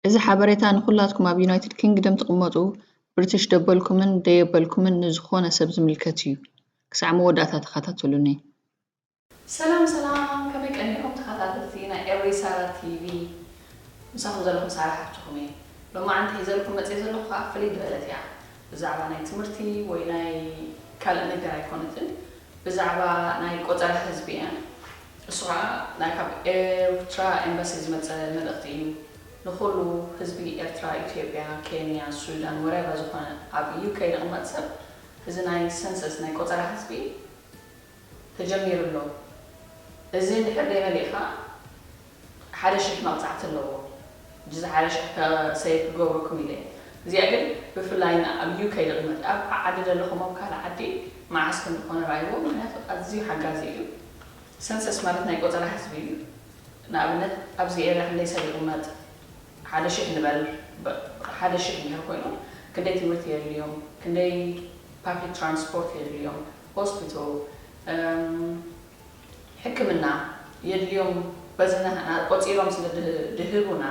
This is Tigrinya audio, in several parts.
እዚ ሓበሬታ ንኹላትኩም ኣብ ዩናይትድ ኪንግደም ትቕመጡ ብሪቲሽ ደበልኩምን ደየበልኩምን ንዝኾነ ሰብ ዝምልከት እዩ። ክሳዕ መወዳእታ ተኸታተሉኒ። ሰላም ሰላም፣ ከመይ ቀኒኹም ተኸታተልቲ ናይ ኤሪ ሳራ ቲቪ? ምሳኹም ዘለኹም ሳራ ሓፍትኹም እየ። ሎማዓንቲ ሒዘልኩም መፅየ ዘለኹ ከዓ ፍልይ ዝበለት እያ። ብዛዕባ ናይ ትምህርቲ ወይ ናይ ካልእ ነገር ኣይኮነትን። ብዛዕባ ናይ ቆፀራ ህዝቢ እያ። እሱ ከዓ ናይ ካብ ኤርትራ ኤምባሲ ዝመፀ መልእኽቲ እዩ። ንኹሉ ህዝቢ ኤርትራ፣ ኢትዮጵያ፣ ኬንያ፣ ሱዳን፣ ወረባ ዝኾነ ኣብ ዩኬ ዝቕመጥ ሰብ እዚ ናይ ሰንሰስ ናይ ቆፀራ ህዝቢ ተጀሚሩ ኣሎ። እዚ እንድሕር ደይመሊእኻ ሓደ ሽሕ መቕፃዕቲ ኣለዎ። እዚ ሓደ ሽሕ ከ-፣ ሰይፍ ክገብረኩም ኢለ እየ። እዚኣ ግን ብፍላይ ን-፣ ኣብ ዩኬ ዝቕመጥ፣ ኣብ ዓዲ ዘለኹም ኣብ ካልእ ዓዲ መዓስ ከም ዝኾነ ረኣይዎ፣ ምክንያቱ ኣዝዩ ሓጋዚ እዩ። ሰንሰስ ማለት ናይ ቆፀራ ህዝቢ እዩ። ንኣብነት ኣብዚ ኤርያ ክንደይ ሰብ ይቕመጥ፣ ሓደ ሽሕ ንበል፣ በ-፣ ሓደ ሽሕ እንድሕር ኮይኑ ክንደይ ትምህርቲ የድልዮም፣ ክንደይ ፓብሊክ ትራንስፖርት የድልዮም፣ ሆስፒታል፣ እም፣ ሕክምና የድልዮም። በዚ ና-፣ ና-፣ ቆፂሮም ስለ ድህ-፣ ድህቡና፣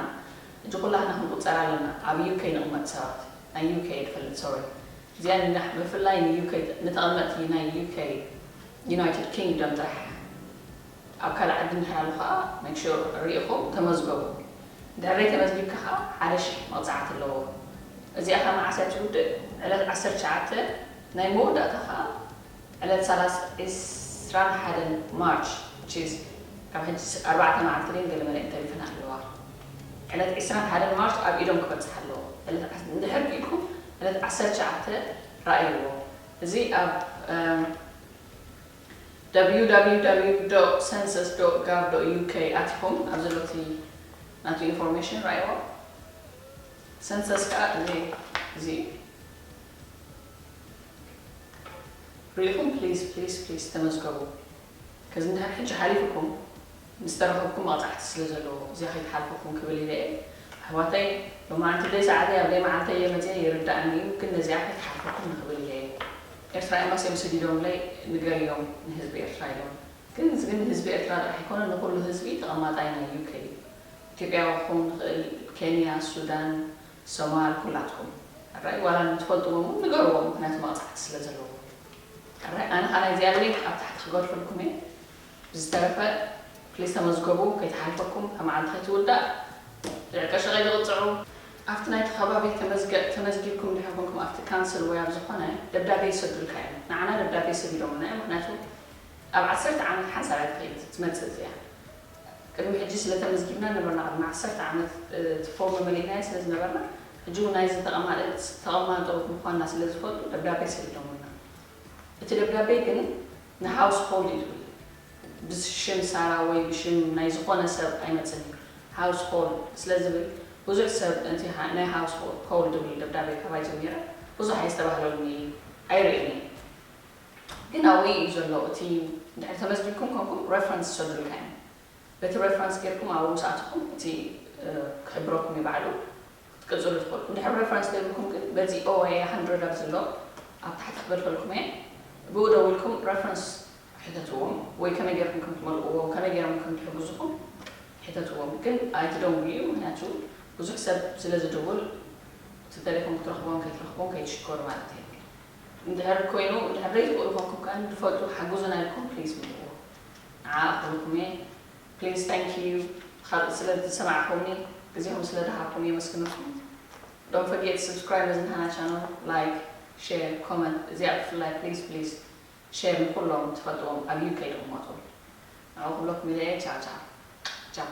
ሕጂ ኩላህና ክንቁፀር ኣለና። ኣብ ዩኬ ንቕመጥ ሰባት፣ ናይ ዩኬ እየ ዝፈልጥ፣ ሶሪ። እዚኣ ንና-፣ ብፍላይ ንዩኬ፣ ንተቐመጥቲ ናይ ዩኬ፣ ዩናይትድ ኪንግደም ጥራሕ እያ። ኣብ ካልእ ዓዲ እንድሕር ኣሎ ከዓ፣ ሜክ ሹር ርኢኹም ተመዝገቡ። እንድሕር ዘይተመዝጊብካ ከዓ ሓደ ሽሕ መቕፃዕቲ ኣለዎ። እዚኣ ከዓ መዓስ እያ ትውድእ? ዕለት ዓሰርተ ትሽዓተ፣ ናይ መወዳእታ ከዓ ዕለት ሰላሳ፣ ዒስራን ሓደን ማርች፣ which is ካብ ሕጂ ኣርባዕተ መዓልቲ ድን ገለ መለ እንተሪፈን ኣለዋ። ዕለት ዒስራን ሓደን ማርች ኣብ ኢዶም ክበፅሕ ኣለዎ። ዕለት ዓስ-፣ እንድሕር ርኢኹም ዕለት ዓሰርተ ትሽዓተ ረኣይዎ። እዚ ኣብ፣ እም፣ www.census.gov.uk ኣቲኹም ኣብ ዘሎ እቲ ናቱ ኢንፎርሜሽን ረኣይዎ። ሰንሰስ ከዓ እዚ፣ እዚ ርኢኹም ፕሊዝ፣ ፕሊዝ፣ ፕሊዝ ተመዝገቡ። ከዚ እንድሕር ሕጂ ሓሊፍኩም ምስ ተረኸብኩም መቕፃዕቲ ስለ ዘለዎ እዚኣ ከይትሓልፈኩም ክብል ኢለ እየ። ኣሕዋተይ፣ ሎማዓንቲ ደይ ሰዓተይ ኣብ ደይ መዓልተይ እየ መፅየ፣ ይርዳእኒ እዩ፣ ግን ነዚኣ ከይትሓልፈኩም ንኽብል ኢለ እየ። ኤርትራ ኤምባሲ እዮም ሰዲዶምለይ፣ ንገርዮም ንህዝቢ ኤርትራ ኢሎም። ግን እዚ ግን ንህዝቢ ኤርትራ ጥራሕ ኣይኮነ፣ ንኹሉ ህዝቢ ተቐማጣይ ናይ ዩኬ እዩ። ኢትዮጵያ ክኸውን ንኽእል፣ ኬንያ፣ ሱዳን፣ ሶማል፣ ኩላትኩም። ሕራይ ዋላ ንትፈልጥዎም እውን ንገርዎም፣ ምክንያቱ መቕፃዕቲ ስለ ዘለዎ። ሕራይ ኣነ ከዓ ናይዚኣ ሊንክ ኣብ ታሕቲ ክገድፈልኩም እየ። ብዝተረፈ ፕሊዝ ተመዝገቡ፣ ከይትሓልፈኩም፣ እታ መዓልቲ ከይትውዳእ፣ ልዕሊ ቀሺ ከይትቕፅዑ። ኣብቲ ናይቲ ከባቢ ተመዝገ-፣ ተመዝጊብኩም እንድሕር ኮንኩም ኣብቲ ካንስል ወይ ኣብ ዝኾነ ደብዳቤ ይሰዱልካ እዮም። ንዓና ደብዳቤ ሰዲዶምና እዮም፣ ምክንያቱ ኣብ ዓሰርተ ዓመት ሓንሳብ እያ ትኸይድ ትመፅእ እዚኣ። ቅድሚ ሕጂ ስለ ተመዝጊብና ነበርና፣ ቅድሚ ዓሰርተ ዓመት፣ እ፣ እቲ ፎርም መሊእናዮ ስለ ዝነበርና፣ ሕጂ እውን ናይዚ ተቐማጠ-፣ ተቐማጦ ምዃንና ስለ ዝፈልጡ ደብዳቤ ሰዲዶምና። እቲ ደብዳቤ ግን ንሃውስ ሆልድ እዩ ዝብል። ብሽም ሳራ ወይ ብሽም ናይ ዝኾነ ሰብ ኣይመጽእን እዩ። ሃውስ ሆልድ ስለ ዝብል ብዙሕ ሰብ ነቲ ሃ-፣ ናይ ሃውስ ሆልድ ዝብል ደብዳቤ ካባይ ጀሚረ ብዙሕ ኣይስተባህለሉን እዩ፣ ኣይርእን እዩ። ግን ኣብኡ እዩ ዘሎ። እቲ እንድሕር ተመዝጊብኩም ኮንኩም ሬፈረንስ ይሰዱልካ እዮም። በቲ ሬፈረንስ ጌርኩም ኣብኡ ምስ ኣተኹም እቲ፣ እ፣ ክሕብረኩም እዩ ባዕሉ። ክትቅጽሉ ትኽእሉ። እንድሕር ሬፈረንስ ዘይብልኩም ግን በዚ ኦኤ ሃንድረድ ኣብ ዘሎ ኣብ ታሕቲ ክበልፈልኩም እየ። ብኡ ደዊልኩም ሬፈረንስ ሕተትዎም ወይ ከመይ ጌርኩም ከም ትመልእዎ፣ ከመይ ጌሮም ከም ትሕግዙኹም ሕተትዎም። ግን ኣይትደውልዩ፣ ምክንያቱ ብዙሕ ሰብ ስለ ዝድውል እቲ ቴሌፎን ክትረኽቦን ከይትረኽቦን ከይትሽኮር ማለት እዩ። እንድሕር ኮይኑ፣ እንድሕር ዘይትኽእሉ ኮንኩም ከኣ ዝፈልጡ ሓግዙና ኢልኩም ፕሊዝ ምልእዎ። ንዓ ኣኽብርኩም እየ። ፕሊዝ ታንክ ዩ። ስለ ዝሰማዕኩምኒ፣ ግዜኹም ስለ ዝሃብኩም የመስግነኩም። ዶንት ፎርጌት ሰብስክራይብ ነዚ ናህና ቻነል፣ ላይክ፣ ሼር፣ ኮመንት፣ እዚኣ ብፍላይ ፕሊዝ፣ ፕሊዝ ሼር ንኩሎም ትፈልጥዎም ኣብ ዩኬ ዝቕመጡ። ንዕኡ ክብለኩም ኢለ እየ። ቻው ቻው። ቻው።